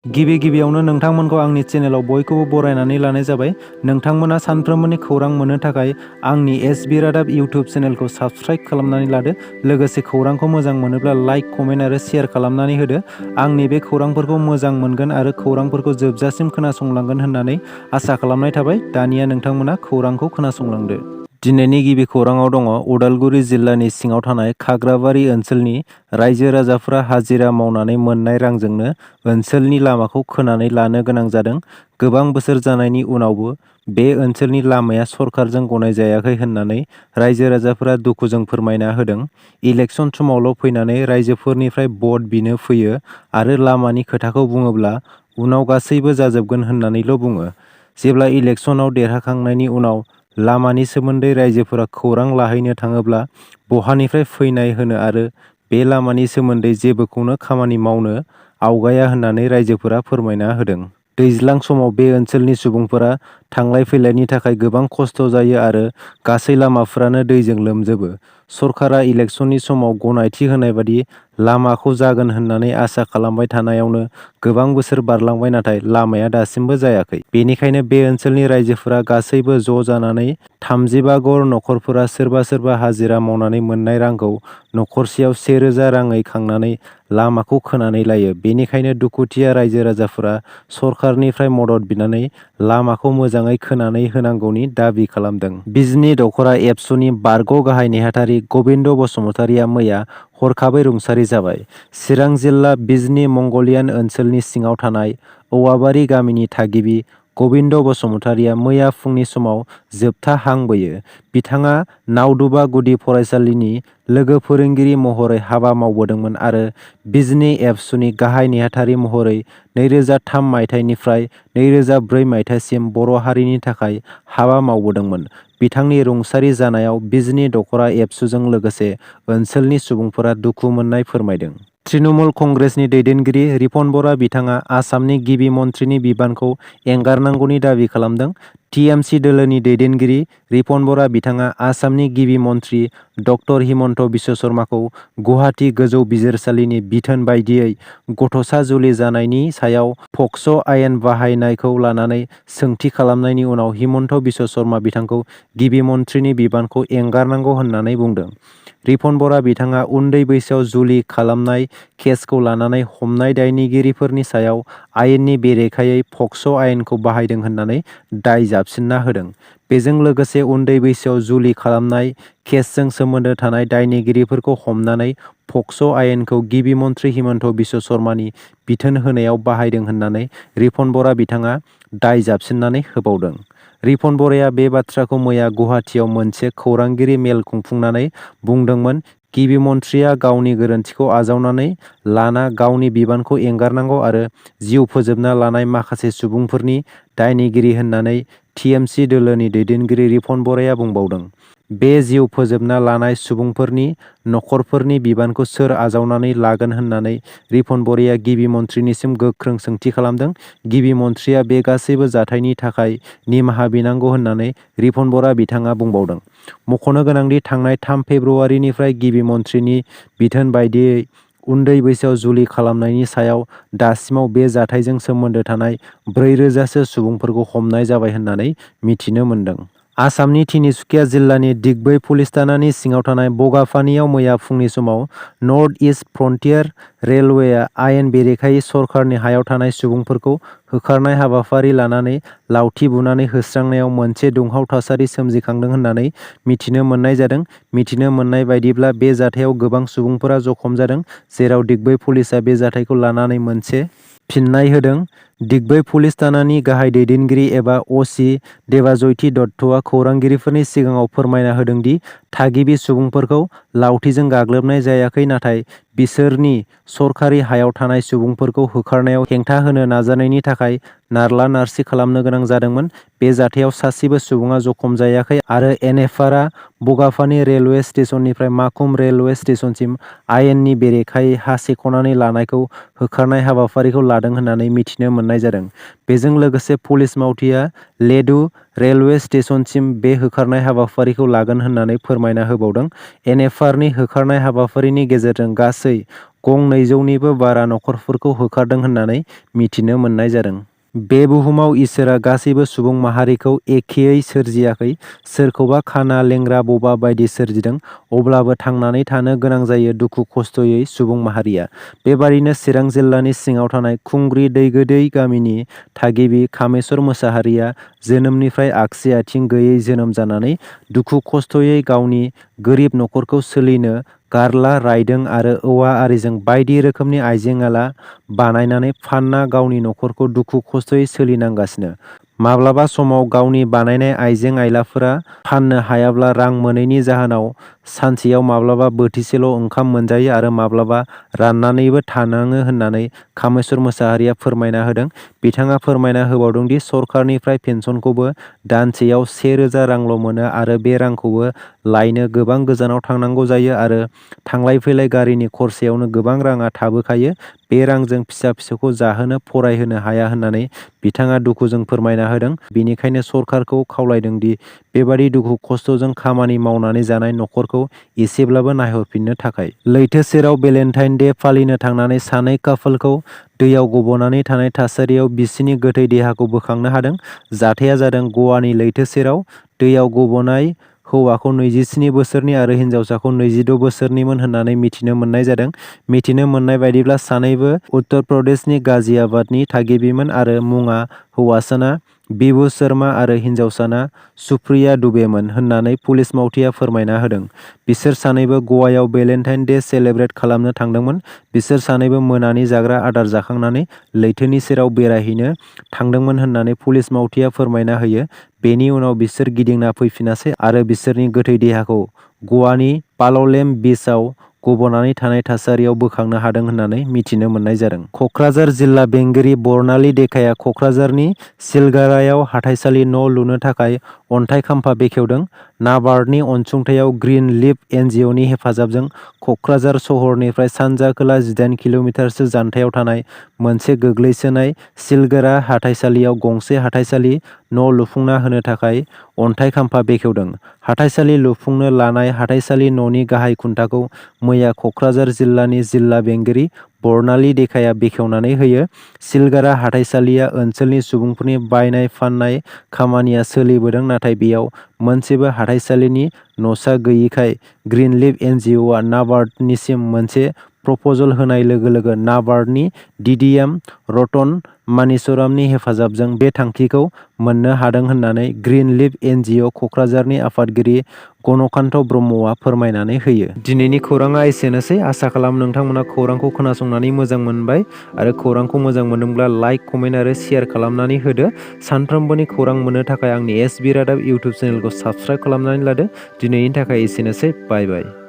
गिबियावनो नोंथांमोनखौ आंनि चेनेलाव बयखौबो बरायनानै लानाय जाबाय। नोंथांमोना सानफ्रोमबोनि खौरां मोननो थाखाय आंनि एसबि रादाब इउटुब चेनेलखौ साबस्क्राइब खालामनानै लादो। लोगोसे खौरांखौ मोजां मोनोब्ला लाइक, कमेन्ट आरो शेयार खालामनानै होदो। आंनि बे खौरांफोरखौ मोजां मोनगोन आरो खौरांफोरखौ जोबजासिम खोनासंलांगोन होननानै आसा खालामनाय थाबाय। दानिया नोंथांमोना खौरांखौ खोनासंलांदो। दिनैनि गिबि खौराङाव दङ उदालगुरि जिल्लानि सिङाव थानाय खाग्राबारि ओनसोलनि रायजो राजाफोरा हाजिरा मावनानै मोननाय रांजोंनो ओनसोलनि लामाखौ खोनानै लानो गोनां जादों। गोबां बोसोर जानायनि उनावबो बे ओनसोलनि लामाया सरखारजों गनायजायाखै होननानै रायजो राजाफोरा दुखुजों फोरमायना होदों। इलेक्सन समावल' फैनानै रायजोफोरनिफ्राय भट बिनो फैयो आरो लामानि खोथाखौ बुङोब्ला उनाव गासैबो जाजोबगोन होननानैल' बुङो। जेब्ला इलेक्सनाव देरहाखांनायनि उनाव लामानि सोमोन्दै रायजोफोरा खौरां लाहैनो थाङोब्ला बहानिफ्राय फैनाय होनो आरो बे लामानि सोमोन्दै जेबोखौनो खामानि मावनो आवगाया होननानै रायजोफोरा फोरमायना होदों। दैज्लां समाव बे ओनसोलनि सुबुंफोरा थांलाय फैलायनि थाखाय गोबां खस्थ' जायो आरो गासै लामाफोरानो दैजों लोमजोबो। सरकारा इलेक्सननि समाव गनायथि होनाय बादि लामाखौ जागोन होननानै आसा खालामबाय थानायावनो गोबां बोसोर बारलांबाय, नाथाय लामाया दासिमबो जायाखै। बेनिखायनो बे ओनसोलनि रायजोफोरा गासैबो ज' जानानै 35 घर नखरफोरा सोरबा हाजिरा मावनानै मोननाय रांखौ नखरसेयाव 1000 राङै खांनानै लामाखौ खोनानै लायो। बेनिखायनो दुखुथिया रायजो राजाफोरा सरखारनिफ्राय मदद बिनानै लामाखौ मोजाङै खोनानै होनांगौनि दाबि खालामदों। बिजनी दख'रा एबसुनि बारग' गाहाय नेहाथारि गबिन्द बसुमतारिया मैया हरखाबै रुंसारि जाबाय। चिरां जिल्ला बिजनी मंगलियान ओनसोलनि सिङाव थानाय औवाबारि गामिनि थागिबि गबिन्द बसुमतारिया मैया फुंनि समाव जोबथा हां बोयो। बिथाङा नावदुबा गुदि फरायसालिनि लोगो फोरोंगिरि महरै हाबा मावबोदोंमोन आरो बिजनी एबसुनि गाहाय नेहाथारि महरै 2003 मायथाइनिफ्राय 2004 मायथाइसिम बर' हारिनि थाखाय हाबा मावबोदोंमोन। बिथांनि रुंसारि जानायाव बिजनी दख'रा एबसुजों लोगोसे ओनसोलनि सुबुंफोरा दुखु मोननाय फोरमायदों। तृणमूल कंग्रेसनि दैदेनगिरि रिपन बरा बिथाङा आसामनि गिबि मन्थ्रिनि बिबानखौ एंगारनांगौनि दाबि खालामदों। टिएमसि दोलोनि दैदेनगिरि रिपन बरा बिथाङा आसामनि गिबि मन्थ्रि डक्टर हिमन्त बिश्व शर्माखौ गुवाहाटी गोजौ बिजिरसालिनि बिथोन बायदियै गथ'सा जुलि जानायनि सायाव पक्स' आयेन बाहायनायखौ लानानै सोंथि खालामनायनि उनाव हिमन्त बिश्व शर्मा बिथांखौ गिबि मन्थ्रिनि बिबानखौ एंगारनांगौ होननानै बुंदों। रिपन बरा बिथाङा उन्दै बैसोआव जुलि खालामनाय केसखौ लानानै हमनाय दायनिगिरिफोरनि सायाव आयेननि बेरेखायै पक्स' आयेनखौ बाहायदों होननानै दाय जाबसिनना होदों। बेजों लोगोसे उन्दै बैसोआव जुलि खालामनाय केसजों सोमोन्दो थानाय दायनिगिरिफोरखौ हमनानै पक्स' आयेनखौ गिबि मन्थ्रि हिमन्त बिश्व शर्मानि बिथोन होनायाव बाहायदों होननानै रिपन बरा बिथाङा दाय जाबसिननानै होबावदों। रिपन बराया बे बाथ्राखौ मैया गुवाहाटीआव मोनसे खौरांगिरि मेल खुंफुंनानै बुंदोंमोन। गिबि मन्थ्रिया गावनि गोरोन्थिखौ आजावनानै लाना गावनि बिबानखौ एंगारनांगौ आरो जिउ फोजोबना लानाय माखासे सुबुंफोरनि दायनिगिरि होननानै टिएमसि दोलोनि दैदेनगिरि रिपन बराया बुंबावदों। बे जिउ फोजोबना लानाय सुबुंफोरनि नखरफोरनि बिबानखौ सोर आजावनानै लागोन होननानै रिपन बराया गिबि मन्थ्रिनिसिम गोख्रों सोंथि खालामदों। गिबि मन्थ्रिया बे गासैबो जाथायनि थाखाय निमाहा बिनांगौ होननानै रिपन बरा बिथाङा बुंबावदों। मख'नो गोनांदि थांनाय 3 फेब्रुआरिनिफ्राय गिबि मन्थ्रिनि बिथोन बायदियै उन्दै बैसोआव जुलि खालामनायनि सायाव दासिमाव बे जाथायजों सोमोन्दो थानाय 4000सो सुबुंफोरखौ हमनाय जाबाय होननानै मिथिनो मोन्दों। आसामनि तिनिसुकिया जिल्लानि दिगबै पुलिस थानानि सिङाव थानाय बगाफानियाव मैया फुंनि समाव नर्थ इस्ट फ्रन्टियार रेलवेआ आयेन बेरेखायै सरखारनि हायाव थानाय सुबुंफोरखौ होखारनाय हाबाफारि लानानै लावथि बुनानै होस्रांनायाव मोनसे दुंहाव थासारि सोमजिखांदों होननानै मिथिनो मोननाय जादों। मिथिनो मोननाय बायदिब्ला बे जाथायाव गोबां सुबुंफोरा जखम जादों, जेराव दिगबै पुलिसआ बे जाथायखौ लानानै मोनसे फिननाय होदों। दिगबै पुलिस थानानि गाहाय दैदेनगिरि एबा अ.सि. देबाजयती दत्तआ खौरांगिरिफोरनि सिगाङाव फोरमायना होदों दि थागिबि सुबुंफोरखौ लावथिजों गाग्लोबनाय जायाखै, नाथाय बिसोरनि सरखारि हायाव थानाय सुबुंफोरखौ होखारनायाव हेंथा होनो नाजानायनि थाखाय नारला नारसि खालामनो गोनां जादोंमोन। बे जाथायाव सासेबो सुबुङा जखम जायाखै आरो एनएफआरआ बगाफानि रेलवे स्टेशननिफ्राय माकुम रेलवे स्टेशनसिम आयेननि बेरेखायै हा सेख'नानै लानायखौ होखारनाय हाबाफारिखौ लादों होननानै मिथिनो मोननाय जादों। बेजों लोगोसे पुलिस मावथिआ लेडु रेलवे स्टेशनसिम बे होखारनाय हाबाफारिखौ लागोन होननानै फोरमायना होबावदों। एनएफआरनि होखारनाय हाबाफारिनि गेजेरजों गासै गं 200निबो बारा नखरफोरखौ होखारदों होननानै मिथिनो मोननाय जादों। बे बुहुमाव इसोरा गासैबो सुबुं माहारिखौ एखेयै सोरजियाखै। सोरखौबा खाना लेंग्रा बबा बायदि सोरजिदों। अब्लाबो थांनानै थानो गोनां जायो दुखु खस्थयै सुबुं माहारिया। बेबादिनो चिरां जिल्लानि सिङाव थानाय खुंग्रि दैगोदै गामिनि थागिबि कामेस्वर मोसाहारिया जोनोमनिफ्राय आगसि आथिं गैयै जोनोम जानानै दुखु खस्थयै गावनि गोरिब नखरखौ सोलिनो गारला रायदों आरो औवा आरिजों बायदि रोखोमनि आइजें-आइला बानायनानै फानना गावनि नखरखौ दुखु खस्थयै सोलिनांगासिनो। माब्लाबा समाव गावनि बानायनाय आइजें-आइलाफोरा फाननो हायाब्ला रां मोनैनि जाहोनाव सानसेयाव माब्लाबा बोथिसेल' ओंखाम मोनजायो आरो माब्लाबा राननानैबो थानाङो होननानै कामेस्वर मोसाहारिया फोरमायना होदों। बिथाङा फोरमायना होबावदोंदि सरखारनिफ्राय पेन्सनखौबो दानसेयाव 1000 रांल' मोनो आरो बे रांखौबो लायनो गोबां गोजानाव थांनांगौ जायो आरो थांलाय फैलाय गारिनि खरसायावनो गोबां राङा थाबोखायो। बे रांजों फिसा-फिसौखौ जाहोनो फरायहोनो हाया होननानै बिथाङा दुखुजों फोरमायना होदों। बेनिखायनो सरखारखौ खावलायदोंदि बेबादि दुखु खस्थजों खामानि मावनानै जानाय नखरखौ एसेब्लाबो नायहरफिननो थाखाय। लैथो सेराव भेलेन्टाइन डे फालिनो थांनानै सानै कापलखौ दैयाव गबनानै थानाय थासारियाव बिसिनि गोथै देहाखौ बोखांनो हादों। जाथाया जादों गवानि लैथो सेराव। दैयाव गबनाय हौवाखौ 27 बोसोरनि आरो हिन्जावसाखौ 26 बोसोरनिमोन होननानै मिथिनो मोननाय जादों। मिथिनो मोननाय बायदिब्ला सानैबो उत्तर प्रदेशनि गाजियाबादनि थागिबिमोन आरो मुङा हौवासाना बिबु शर्मा आरो हिन्जावसाना सुप्रिया दुबेमोन होननानै पुलिस मावथिआ फोरमायना होदों। बिसोर सानैबो गवायाव भेलेन्टाइन डे सेलेब्रेट खालामनो थांदोंमोन। बिसोर सानैबो मोनानि जाग्रा आदार जाखांनानै लैथोनि सेराव बेरायहैनो थांदोंमोन होननानै पुलिस मावथिआ फोरमायना होयो। बेनि उनाव बिसोर गिदिंना फैफिनासै आरो बिसोरनि गोथै देहाखौ गवानि पाल'लेम बीचआव गबनानै थानाय थासारियाव बोखांनो हादों होननानै मिथिनो मोननाय जादों। कक्राझार जिल्ला बेंगिरि बर्नाली देकाया कक्राझारनि सिलगारायाव हाथाइसालि न' लुनो थाखाय अन्थाइ खाम्फा बेखेवदों। नाबार्डनि अनसुंथायाव ग्रीन लिफ एनजिअ'नि हेफाजाबजों कक्राझार सहरनिफ्राय सानजा-खोला 18 किल'मिटारसो जानथायाव थानाय मोनसे गोग्लैसोनाय सिलगोरा हाथाइसालियाव गंसे हाथाइसालि न' लुफुंना होनो थाखाय अन्थाइ खाम्फा बेखेवदों। हाथाइसालि लुफुंनो लानाय हाथाइसालि न'नि गाहाय खुन्थाखौ मैया कक्राझार जिल्लानि जिल्ला बेंगिरि बर्नाली देकाया बेखेवनानै होयो। सिलगारा हाथाइसालिया ओनसोलनि सुबुंफोरनि बायनाय फाननाय खामानिया सोलिबोदों, नाथाय बेयाव मोनसेबो हाथाइसालिनि न'सा गैयैखाय ग्रीन लिफ एनजिअ'आ नाबार्डनिसिम मोनसे प्रप'जल होनाय लोगो लोगो नाबार्डनि डिडिएम रतन मानिसरामनि हेफाजाबजों बे थांखिखौ मोननो हादों होननानै ग्रीन लिफ एनजिअ' कक्राझारनि आफादगिरि गणकान्त ब्रह्मआ फोरमायनानै होयो। दिनैनि खौराङा एसेनोसै। आसा खालाम नोंथांमोना खौरांखौ खोनासंनानै मोजां मोनबाय आरो खौरांखौ मोजां मोनदोंब्ला लाइक, कमेन्ट आरो शेयार खालामनानै होदो। सानफ्रोमबोनि खौरां मोननो थाखाय आंनि एसबि रादाब इउटुब चेनेलखौ साबस्क्राइब खालामनानै लादो। दिनैनि थाखाय एसेनोसै। बाय बाय।